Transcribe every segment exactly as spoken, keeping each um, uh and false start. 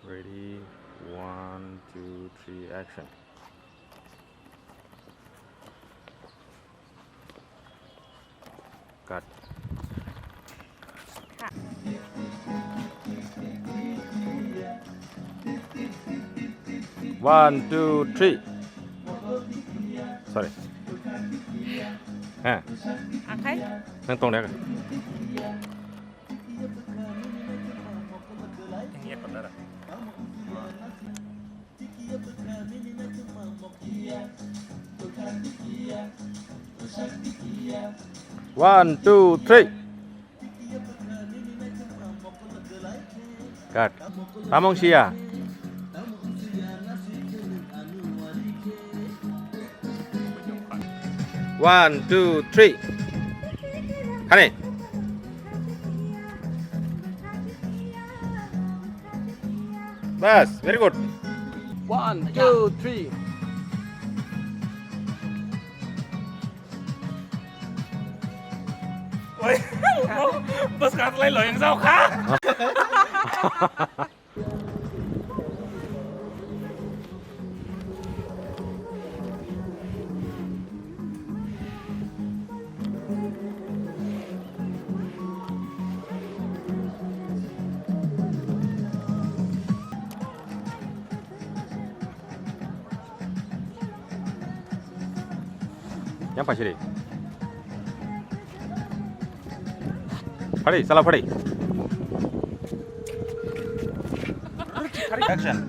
Ready, one, two, three, action. Cut. One, two, three. Sorry. Ha. Akai? Nang tong deh. One, two, three. Cut. Tamung sia. One, two, three. Hani. Bas, very good. One, two, three. Oi, bas kat lai lo yang jauh kha. Yang pha siri. Phari, sala phari. Action.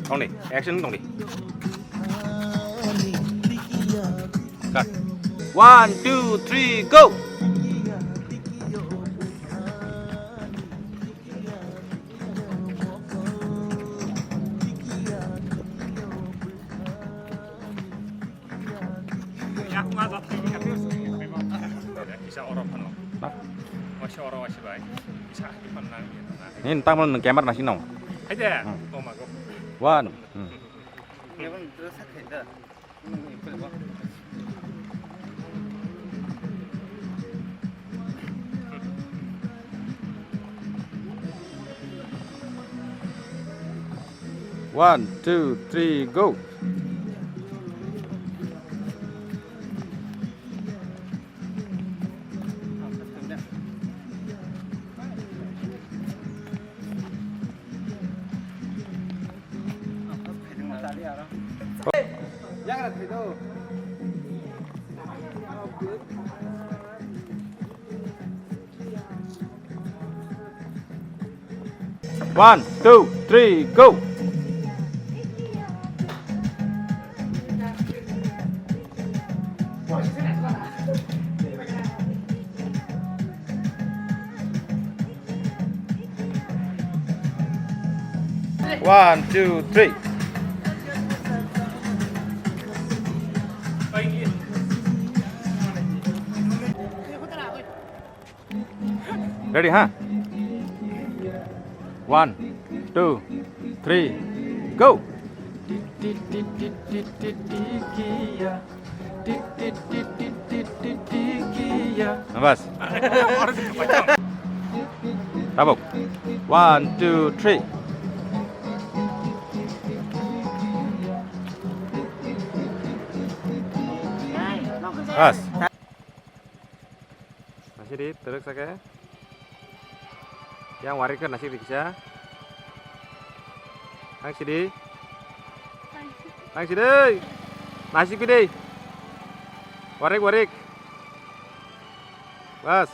Tongdi, action tongdi. Cut. One, two, three, go. Kisa oro phano. Waisa oro waisa bai. Kisa hai phano nang ya na. Ni tamo nang camera nasi nong. Hai de. Hmm. Oh my God. One. Hmm. One, two, three, go. One, two, three, go. One, two, three. Ready, ha? One, two, three, go. Bas. Tabuk. One, two, three. Bas. Nasidi, terus sake. Yang warik ke nasik dikisa. Nangsidi. Nangsidi. Nasik gede. Warik, warik. Bas.